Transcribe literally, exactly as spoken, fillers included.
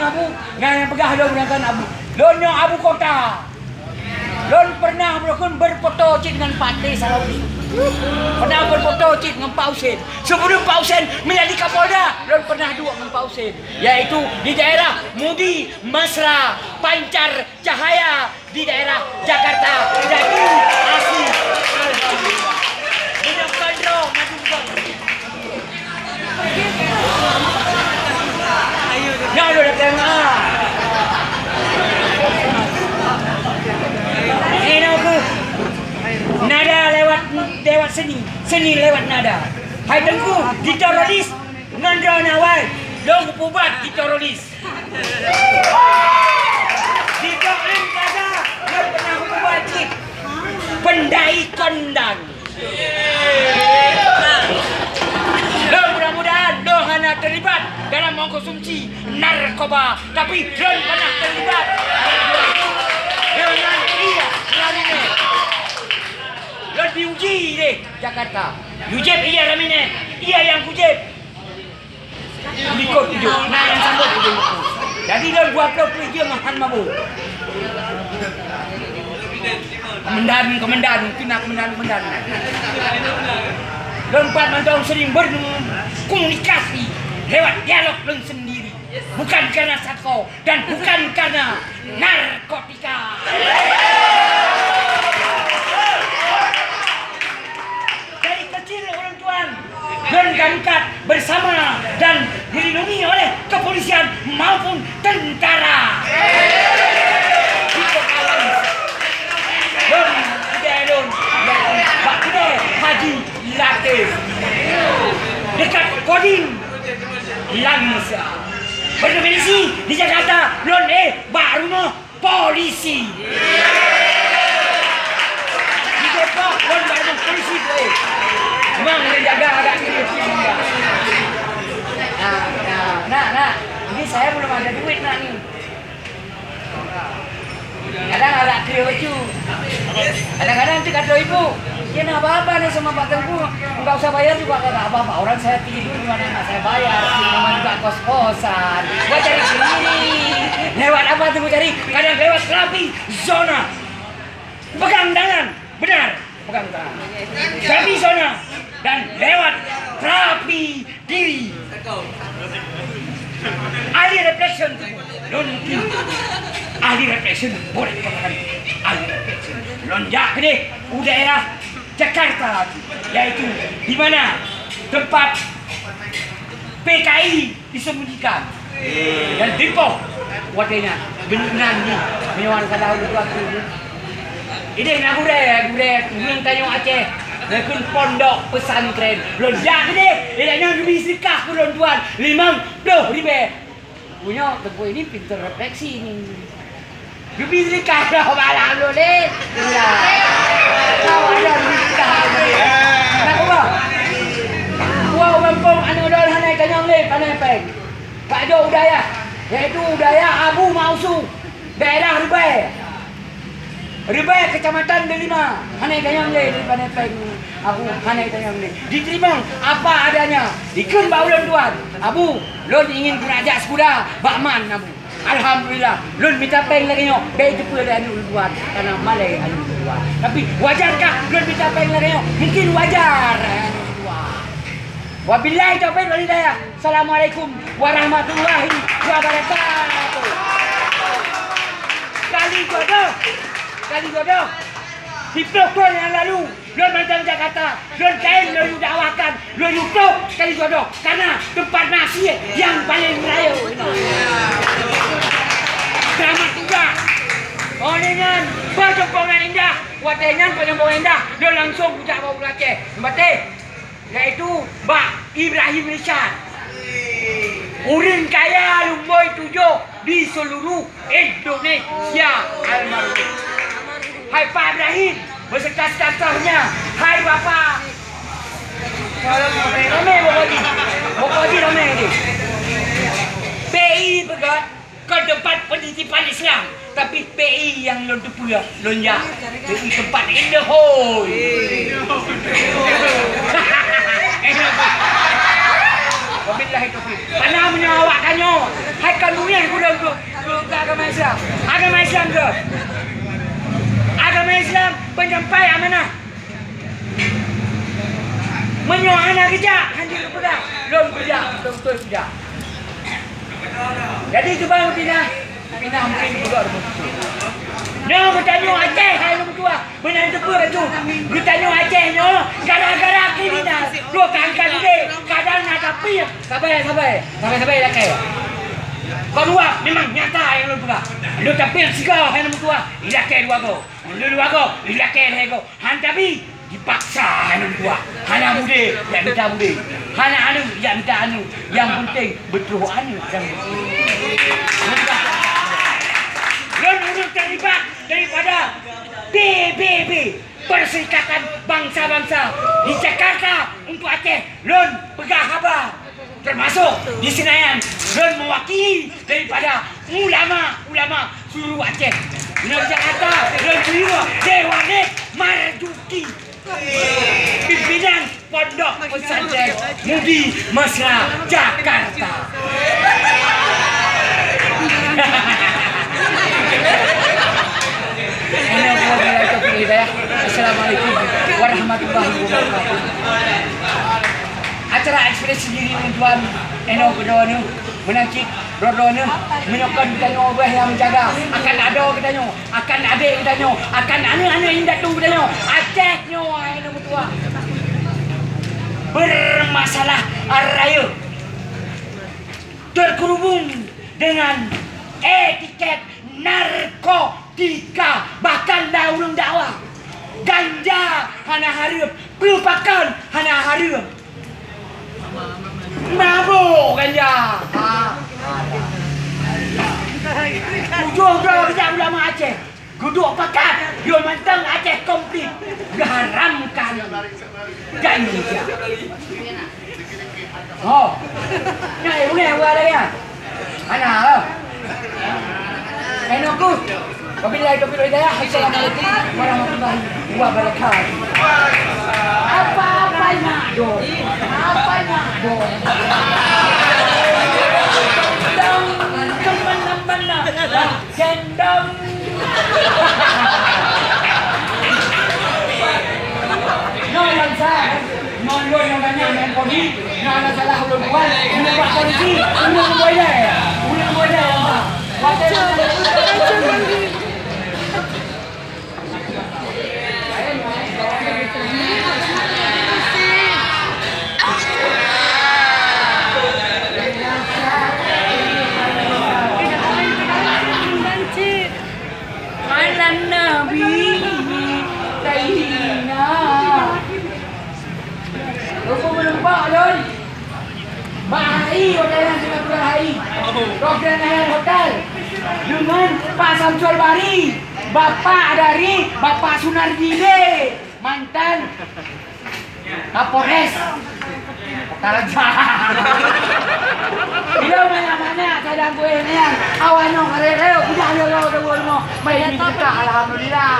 Abu, nyang, nyang peugah lôn bukan Abu. Lôn nyoe Abu Kota. Lôn pernah beurukon berfoto cit ngon Pak T Salahuddin. Pernah berfoto cit ngon Pak Husen. Sebelum Pak Husen menjadi Kapolda, lôn pernah duek ngon Pak Husen. Yaitu di daerah Mudi Mesra Pancar Cahaya di daerah Jakarta. Jadi, asli. Alhamdulillah. Meunyoe kon droe, maju bukan. Nyoe lôn datang, ah. Inoe keuh. Nada lewat, lewat seni, seni lewat nada. Hai Teungku, di teroris, ngon droeneuh awai, lôn kupubat di teroris. Di Dolim Gaza, lôn pernah kupubat cit. Pendai kondang. Lôn mudah-mudahan lôn hana terlibat dalam mengkonsumsi narkoba, tapi lôn pernah terlibat dengan iya ramine. Lôn diuji deh Jakarta. Yujeb iya ramine, iya nyang kujeb. Likot ujong, na nyang sambot ujong buku. Jadi lôn dua ploh peuet jeuem han mabök. Komandan, komandan, mungkin na komandan, komandan. Lôn pat mantong sering berkomunikasi lewat dialog lôn sendiri. Bukan karena satko dan bukan karena narkotika. Dari kecil, ulôn tuan, lôn diangkat bersama dan dilindungi oleh kepolisian maupun tentara. Ikut alam. Lôn, kedai lôn, bak kedai Haji Latif. Dekat Kodim Langsa. Berdomisili di Jakarta, lôn, eh, bak rumoh polisi. Di Depok, lôn bak rumoh polisi, eh. Memang lôn jaga agak serius. Nah, nah, nah, nah. Ini saya belum ada duit, nak, ni. Kadang agak keu bacut. Kadang-kadang tu kata ibu, "Ya, nak apa-apa ni sama Pak Teungku. Enggak usah bayar juga, enggak apa-apa. Orang saya tidur di mana nak saya bayar. Namanya juga kos-kosan. Buat cari sendiri." Lewat apa tu cari? Kadang lewat terapi zona. Pegang tangan. Benar. Pegang tangan. Terapi zona. Dan lewat terapi diri. Ahli reflection tu. Lôn mungkin ahli reflection, boleh dikatakan ahli reflection. Lôn jak keudeh u daerah Jakarta tu, yaitu di mana tempat P K I disembunyikan. Dan dipoh watèe nyan, beunan jih, meunyoe hana salah ulôn tuan tu. Idéh na gurèe, gurèe ureueng tanyoe Aceh, neukheun pondok pesantren. Lôn jak keudeh, idéh nyan geubri seudeukah keu lôn tuan, limong ploh ribèe. Meunyoe Teungku ini pinter refleksi ni. Geubri seudeukah droe bak lam lôn lé. Iya. Tahu ada geubri seudeukah lôn lé. Nak ubah. Dua gampông aneuk lôn hana tanyong lé, pané péng. Bak jok u dayah, yaitu u dayah Abu Mausu, daerah Ribèe. Ribèe, Kecamatan Delima, hana tanyong lé, di pané péng Abu, hana tanyong lé. Diterima apa adanya, dikheun bak ulôn tuan, "Abu, lôn ingin keuneuk jak seukolah bak man, Abu." Alhamdulillah, lôn mita péng lagèe nyoe, bèk jiteupeue lé aneuk ulôn tuan, karena malèe aneuk ulôn tuan. Tapi wajarkah lôn mita péng lagèe nyoe? Mungkin wajar, aneuk ulôn tuan. Wabillahi taufiq wal hidayah. Assalamualaikum warahmatullahi wabarakatuh. Kali jodoh, kali jodoh. Siplôh thôn nyang lalu, lôn mantong Jakarta, lôn kayém, lôn yue dakwahkan, lôn yue tôb kali jodoh. Karena teumpat maksiet nyang paleng rayeuk. Selamat tugas. Óh lheueh nyan, bak Jampongan Indah. Watèe nyan bak Jampongan Indah, lôn langsông kujak bak Ulu Aceh. Baté. Yaitu bak Ibrahim Richard. Ureueng kaya lumbôi tujoh di seluruh Indonesia almarhum. Hai Pak Ibrahim, beserta staf-stafnya. Hai Bapak. Ramé, Bapak Haji. Bapak Haji ramé ni. P I peugah. Kon teumpat penitipan Islam, tapi P I nyang lôn teupeue, lôn jak. P I teumpat indeuhôi. Wabillahi taufiq. Karena meunyoe awak tanyoe, hai ka nuyah gulong Agama Islam. Agama Islam ke? Agama Islam penyampai amanah. Meunyoe hana geujak, hana geupeugah, lôn peugah, beutôi-beutôi peugah. Jadi, cuba pinah, pinah mungkin juga. Nyoe geutanyoe Aceh, hai lôn tuah, meunan teupeu tu. Geutanyoe Aceh nyoe gara-gara kriminal. Dua ka angkat udeh, kadang na tapi. Sabai, sabai. Sabai, sabai, lakée. Kon uap memang nyata nyang lôn peugah. Lôn tapi sigoe hai lôn tuah, ilakée dua go. Lôn dua go, ilakée lhée go. Han tabi, dipaksa hai lôn tuah. Hana mudé, jak mita mudé. Hana anu, jak mita anu. Nyang penting, beutroh anu dan beutroh. Lôn ureuëng terlibat daripada P B B, Perserikatan Bangsa-Bangsa di Jakarta untuk Aceh. Lôn peugah haba, termasuk di Senayan, lôn mewakili daripada ulama-ulama seluruh Aceh. Di Jakarta, lôn tuyue Dewan Marzuki, pimpinan Pondok Pesantren Mudi Mesra Jakarta. Ana buah nilai taufiq hidayah. Assalamualaikum warahmatullahi wabarakatuh. Acara ekspresi diri ulôn tuan, inoe keudroe neuh, meunan cit droe-droe neuh, meunyoe kon geutanyoe beuh nyang meujaga, akan adoe geutanyoe, akan adek geutanyoe, akan aneuk-aneuk indatu geutanyoe. Aceh nyoe hai lôn tuah bermasalah rayeuk, terkerubung dengan etiket narkotika, bahkan da ureuëng dakwah. Ganja hana hareuem, peue pakon hana hareuem. Mabök ganja. Ha. Tujoh droe bijak ulama Aceh geuduek pakat, yoh mantong Aceh komplit geuharamkan ganja. Oh. Nah, ibu ni, ibu ada ya? Mana? Enoku. Wabillahi taufiq wal hidayah. Assalamualaikum warahmatullahi wabarakatuh. Apa-apa nak dong? Apa nak dong? Dong kemana-mana. Gendong. Nyoe bansa, nyoe lôn nyang banyak main podi, nyoe ada salah ulôn tuan, ulôn buat polisi, ulôn buat ilée, ulôn buat ilée, ya Allah. Malam Nabi Sayyidina. Lupa meureumpok lôn. Bak H I, hotel nyang singapura H I. Hotel H I hotel. Deungon Pak Samsul Bahri, bapak dari Bapak Sunardi Lé, mantan Kapolres. Kota Raja. Bila banyak-banyak saya dah kuih ni, awak nak kare-kare, udah dia, dia, dia, dia, dia, baik ni kita, alhamdulillah.